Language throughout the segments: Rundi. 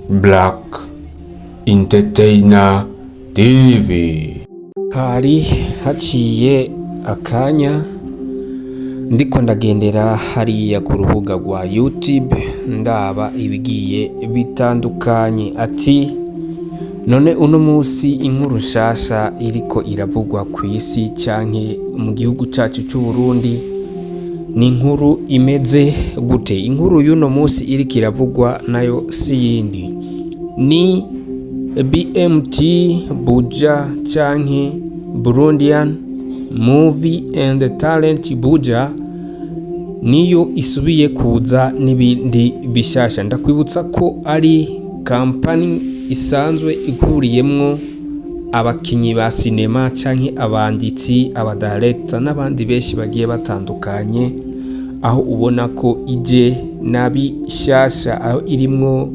Black Entertainer TV. Hari haciye akanya ndiko ndagendera hariya ku rubuga rwa YouTube, ndaba ibigiye bitandukanye. Ati none uno munsi inkuru nshasha iriko iravugwa kw'isi canke mu gihugu cacu c'u Burundi ni inkuru imeze gute? Inkuru y'uno munsi iriko iravugwa nayo si yindi, ni BMT Buja canke Burundian Movie and Talent Buja, niyo isubiye kuza n'ibindi bishasha. Ndakwibutsa ko ari kampani isanzwe ihuriyemwo abakinyi ba sinema canke abanditsi, abadirector n'abandi benshi bagiye batandukanye, aho ubona ko ije na bishasha, aho irimwo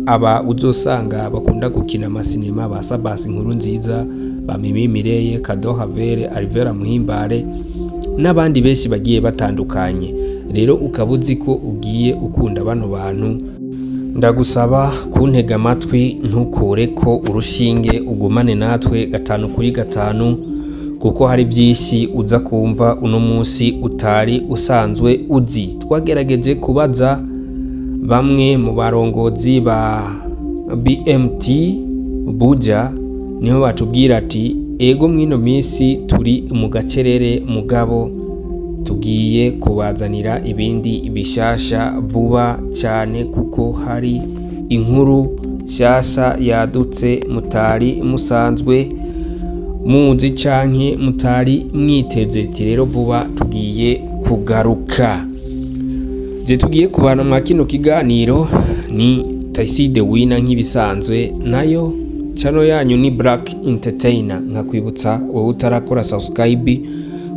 aba uzosanga bakunda gukina amasinema, ba Sabasi Inkuru Nziza, ba Mimi Mireye, Kado Havere, Alvera Muhimbare n'abandi benshi bagiye batandukanye. Rero ukaba uzi ko ugiye ukunda bano bantu, ndagusaba kuntega amatwi, ntukureko urushinge, ugumane natwe gatanu kuri gatanu, kuko hari byinshi uza kumva uno munsi utari usanzwe uzi. Twagerageje kubaza bamwe mu barongozi ba BMT Buja, niho batubwira ati: "Ego, mwino minsi turi mu gacerere, mugabo tugiye kubazanira ibindi bishasha vuba cyane, kuko hari inkuru nshasha yadutse mutari musanzwe muzi canke mutari mwiteze." Ati rero vuba tugiye kugaruka. Je tugiye kubana mwa kino kiganiro ni Taiside Wina nk'ibisanzwe, nayo channel yanyu ni Black Entertainer. Nkakwibutsa wowe utarakora subscribe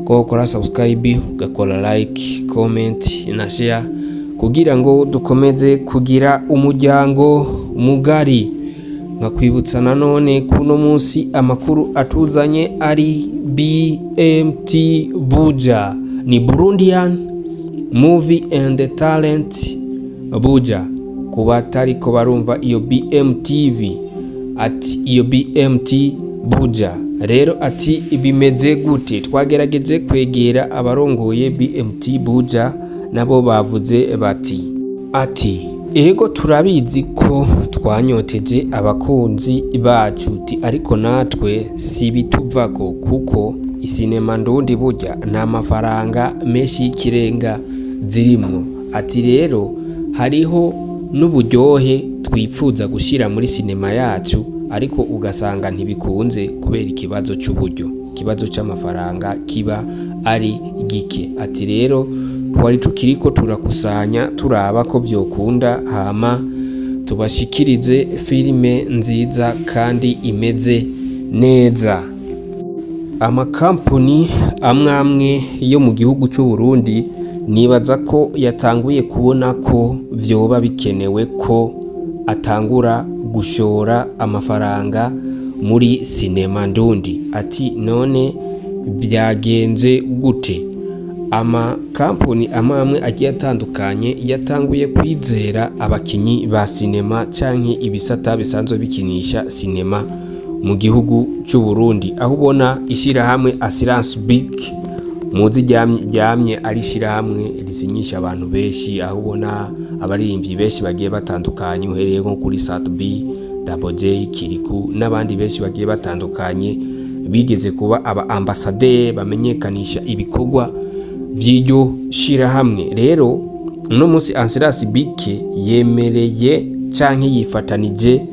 ko ukora subscribe, ugakora like, comment na share, kugira ngo dukomeze kugira umuryango mugari. Nkakwibutsa nanone kuno munsi amakuru atuzanye ari BMT Buja, ni Burundian Movie and Talent Buja. Kuba atariko barumva iyo BMTV, ati iyo BMT Buja rero, ati bimeze gute? Twagerageje kwegera abarongoye BMT Buja, nabo bavuze bati, ati: "Ego, turabizi ko twanyoteje abakunzi bacu." Ti ariko natwe si bituvako, kuko isinema ndundi burya nta mafaranga menshi y'ikirenga zirimwo. Ati rero hariho n'uburyohe twipfuza gushyira muri sinema yacu, ariko ugasanga ntibikunze kubera ikibazo cy'uburyo, ikibazo cy'amafaranga kiba ari gike. Ati rero twari tukiriko turakusanya, turaba ko vyokunda, hama tubashikirize filime nziza kandi imeze neza. Amakampani amwe amwe yo mu gihugu cy'u Burundi nibaza ko yatanguye kubona ko vyoba bikenewe ko atangura gushora amafaranga muri sinema ndundi. Ati none byagenze gute? Amakampani amwe amwe agiye atandukanye yatanguye kwizera abakinyi ba sinema canke ibisata bisanzwe bikinisha sinema mu gihugu cy'u Burundi, aho ubona ishyirahamwe Assurance BIC muzi ryamye ari ishyirahamwe risinyisha abantu benshi, aho ubona abaririmbyi benshi bagiye batandukanye, uhereye nko kuri Sat B, Double J, Kiriku n'abandi benshi bagiye batandukanye bigeze kuba aba ambassadeur bamenyekanisha ibikorwa vy'iryo shirahamwe. Rero uno munsi Assurance BIC yemereye canke yifatanije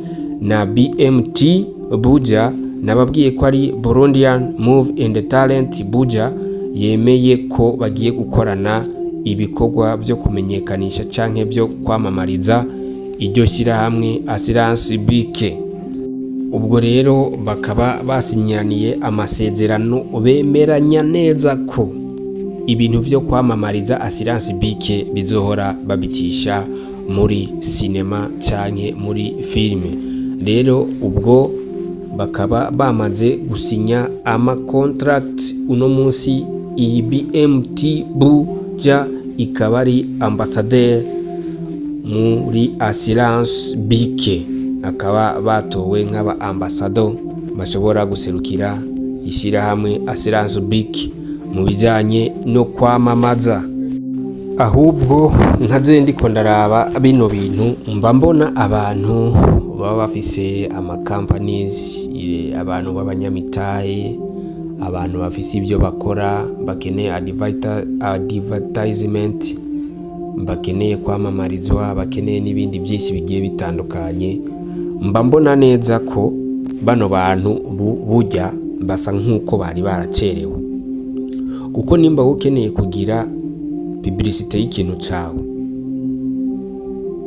na BMT Buja, nababwiye ko ari Burundian Move and Talent Buja, yemeye ko bagiye gukorana ibikorwa vyo kumenyekanisha canke vyo kwamamariza iryo shyirahamwe Assurance BIC. Ubwo rero bakaba basinyiraniye amasezerano, bemeranya neza ko ibintu vyo kwamamariza Assurance BIC bizohora babicisha muri sinema canke muri filime. Rero ubwo bakaba bamaze gusinya ama contract. Uno munsi iyi BMT Buja ikaba ari ambassadeur muri Assurance BIC. Bakaba batowe nk'aba ambassador bashobora guserukira ishyirahamwe Assurance BIC mu bijyanye no kwamamaza. Ahubwo nka je ndiko ndaraba bino bintu, mba mbona abantu baba bafise ama companies, abantu b'abanyamitahe, abantu bafise ivyo bakora, bakeneye advertisement, bakeneye kwamamarizwa, bakeneye n'ibindi byinshi bigiye bitandukanye. Mba mbona neza ko bano bantu burya basa nk'uko bari baracerewe, kuko nimba ukeneye kugira publicité y'ikintu cawe,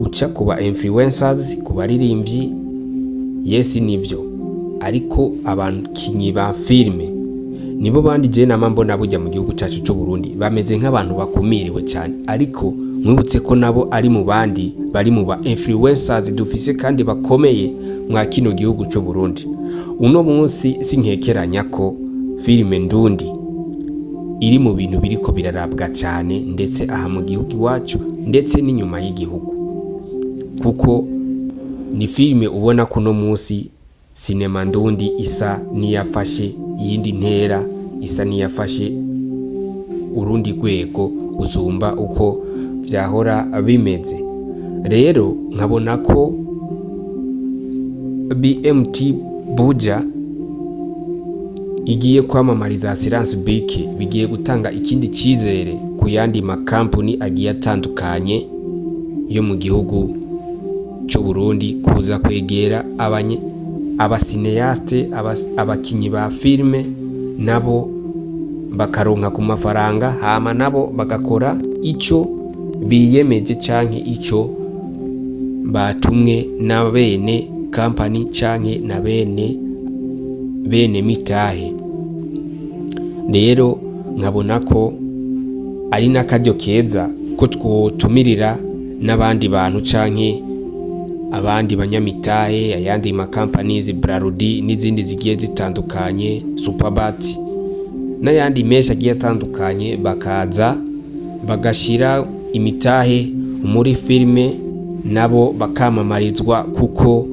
uca ku ba influencers, ku baririmbyi, yes, nivyo, ariko abakinyi ba filime nibo bandi je nama mbona burya mu gihugu cacu c'u Burundi bameze nk'abantu bakumiriwe cyane. Ariko mwibutse ko nabo ari mu bandi bari mu ba influencers dufise kandi bakomeye mwa kino gihugu c'u Burundi. Uno munsi sinkekeranya ko filime ndundi iri mu bintu biriko birarabwa cyane, ndetse aha mu gihugu iwacu, ndetse n'inyuma y'igihugu, kuko ni filime ubona ko uno munsi sinema ndundi isa n'iyafashe iyindi ntera, isa n'iyafashe urundi rwego gusumba uko vyahora bimeze. Rero nkabona ko BMT Buja igiye kwamamariza Assurance BIC, bigiye gutanga ikindi cyizere ku yandi makampuni agiye atandukanye yo mu gihugu cy'u Burundi kuza kwegera aba cinéastes, abakinyi ba filime, nabo bakaronka ku mafaranga, hama nabo bagakora ico biyemeje canke ico batumwe na bene kampani canke na bene mitahe. Rero nkabona ko ari n'akaryo keza ko twotumirira n'abandi bantu canke abandi banyamitahe, ayandi ma companies, Brarudi n'izindi zigiye zitandukanye, Superbat n'ayandi menshi agiye atandukanye, bakaza bagashira imitahe muri filime, nabo bakamamarizwa, kuko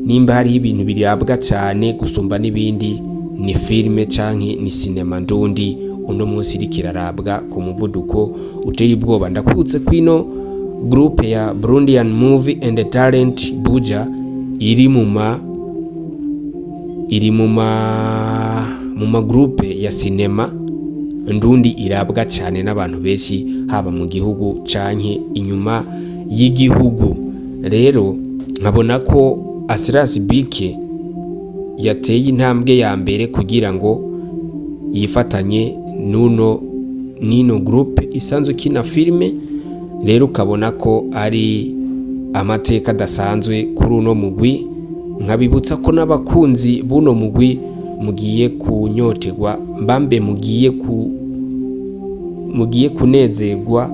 nimba hariho ibintu birabwa cyane gusumba n'ibindi ni filime canke ni sinema ndundi. Uno munsi iriko irarabwa ku muvuduko uteye ubwoba. Ndakwibutse ko ino groupe ya Burundian Movie and Talent Buja iri mu ma groupe ya sinema ndundi irabwa cyane n'abantu benshi, haba mu gihugu canke inyuma y'igihugu. Rero nkabona ko Assurance BIC yateye intambwe ya mbere kugira ngo yifatanye nuno nino groupe isanzwe ikina filime. Rero ukabona ko ari amateka adasanzwe kuri uno mugwi. Nkabibutsa ko n'abakunzi b'uno mugwi mugiye kunyoterwa, mbambe mugiye kunezerwa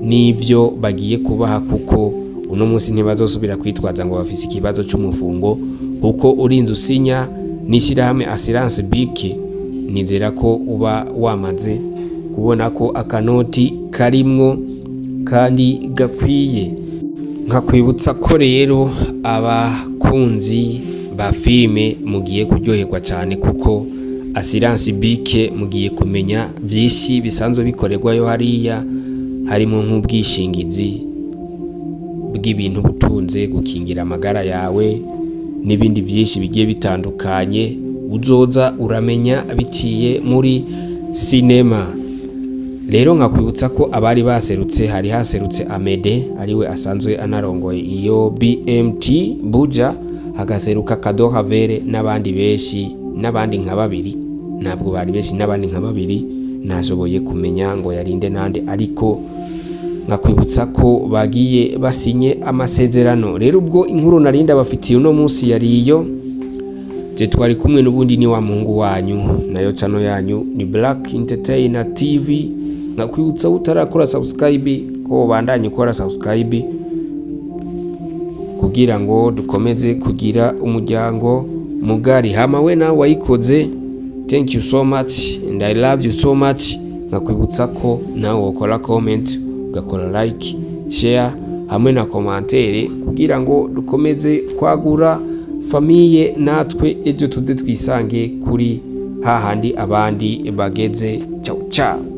n'ivyo bagiye kubaha, kuko uno munsi ntibazosubira kwitwaza ngo bafise ikibazo c'umufungo, kuko urinze usinya n'ishyirahamwe Assurance BIC, nizera ko uba wamaze kubona ko akanoti karimwo kandi gakwiye. Nkakwibutsa ko rero abakunzi ba filime mugiye kuryoherwa cyane, kuko Assurance BIC mugiye kumenya byinshi bisanzwe bikorerwayo hariya, harimo nk'ubwishingizi bw'ibintu butunze, gukingira amagara yawe n'ibindi byinshi bigiye bitandukanye uzoza uramenya biciye muri sinema. Rero nkakwibutsa ko abari baserutse, hari haserutse Amede, ariwe asanzwe anarongoye iyo BMT Buja, hagaseruka Kado Havere n'abandi benshi, n'abandi nka babiri, ntabwo bari benshi, n'abandi nka babiri ntashoboye kumenya ngo yarinde nande. Ariko nkakwibutsa ko bagiye basinye amasezerano. Rero ubwo inkuru narinda bafitiye uno munsi yariyo. Je twari kumwe n'ubundi ni wa muhungu wanyu, nayo channel yanyu ni Black Entertainer TV. Nkakwibutsa utarakora subscribe ko ubandanye ukora subscribe kugira ngo dukomeze kugira umuryango mugari. Hama we nawe wayikoze, thank you so much and I love you so much. Nkakwibutsa ko nawe wokora comment, ugakora like, share hamwe na commentaire kugira ngo dukomeze kwagura. Famille, natwe ejo tuze twisange kuri hahandi abandi bageze. Ciao ciao.